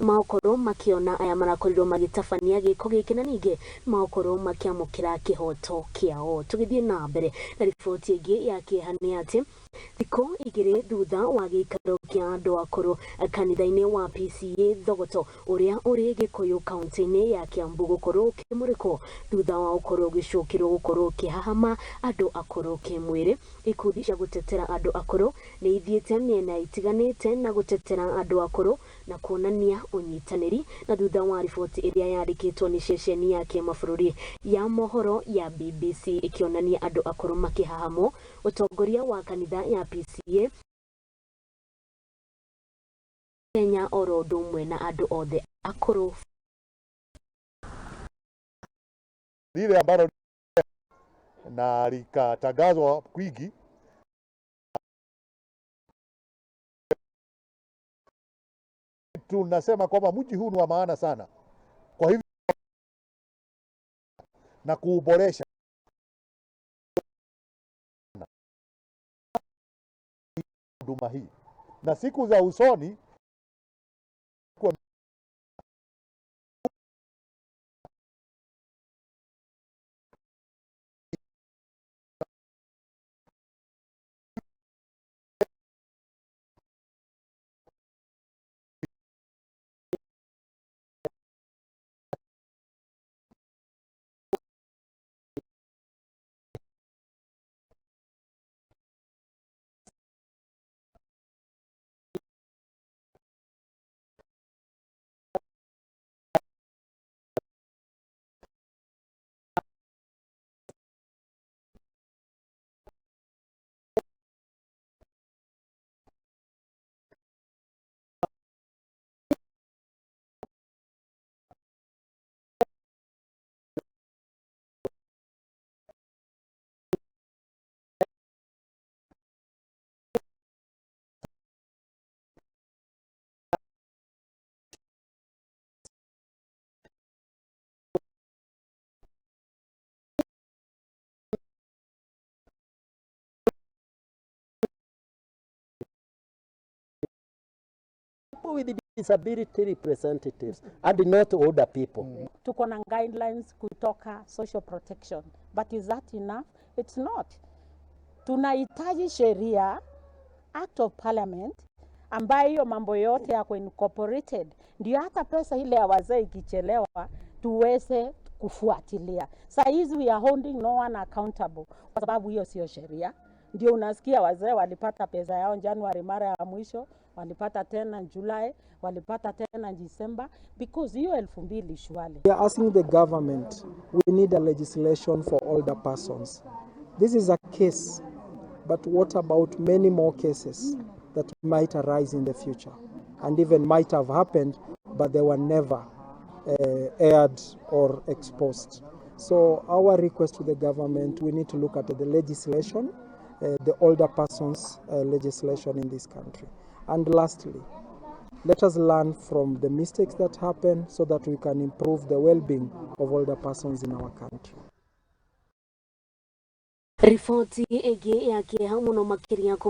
Nĩmagũkorwo makĩona aya marakorirwo magĩtabania gĩko gĩkĩ na ningĩ nĩmagũkorwo makĩamũkĩra kĩhoto kĩao. Tũgĩthiĩ na mbere na riboti ĩngĩ ya kĩeha nĩ atĩ thikũ igĩrĩ thutha wa gĩikaro kĩa andũ akũrũ kanitha-inĩ wa PCEA Thogoto ũrĩa ũrĩ Gĩkũyũ kaunti-inĩ ya Kiambu gũkorwo ũkĩmũrĩkwo thutha wa gũkorwo ũgĩcũkĩrwo gũkorwo ũkĩhahama andũ akũrũ kĩmwĩrĩ. Ikundi cia gũtetera andũ akũrũ nĩ ithiĩte mĩena ĩtiganĩte na gũtetera andũ akũrũ na kuonania ũnyitanĩri na thutha wa riboti ĩrĩa yandĩkĩtwo nĩ ceceni ya kĩmabũrũri ya mohoro ya BBC ĩkĩonania andũ akũrũ makĩhahamwo, ũtongoria wa kanitha ya PCEA Kenya oro ũndũ ũmwe na andũ othe akũrũ. Lile ambalo na likatangazwa kwingi tunasema kwamba mji huu ni wa maana sana, kwa hivyo na kuuboresha huduma hii na siku za usoni kwa People with disability representatives and not older people. Tuko na guidelines kutoka social protection, but is that enough? It's not. Tunahitaji sheria, act of parliament ambayo hiyo mambo yote yako incorporated, ndio hata pesa ile ya wazee ikichelewa tuweze kufuatilia. Saa hizi we are holding no one accountable kwa sababu hiyo sio sheria. Ndio unasikia wazee walipata pesa yao Januari mara ya mwisho, walipata tena July, walipata tena December, because hiyo 2000 shwali. We are asking the government, we need a legislation for older persons. This is a case, but what about many more cases that might arise in the future and even might have happened, but they were never aired or exposed. So our request to the government, we need to look at the legislation, the older persons legislation in this country. And lastly, let us learn from the mistakes that happen so that we can improve the well-being of older persons in our country. Riboti ĩngĩ ya kĩeha mũno makĩria.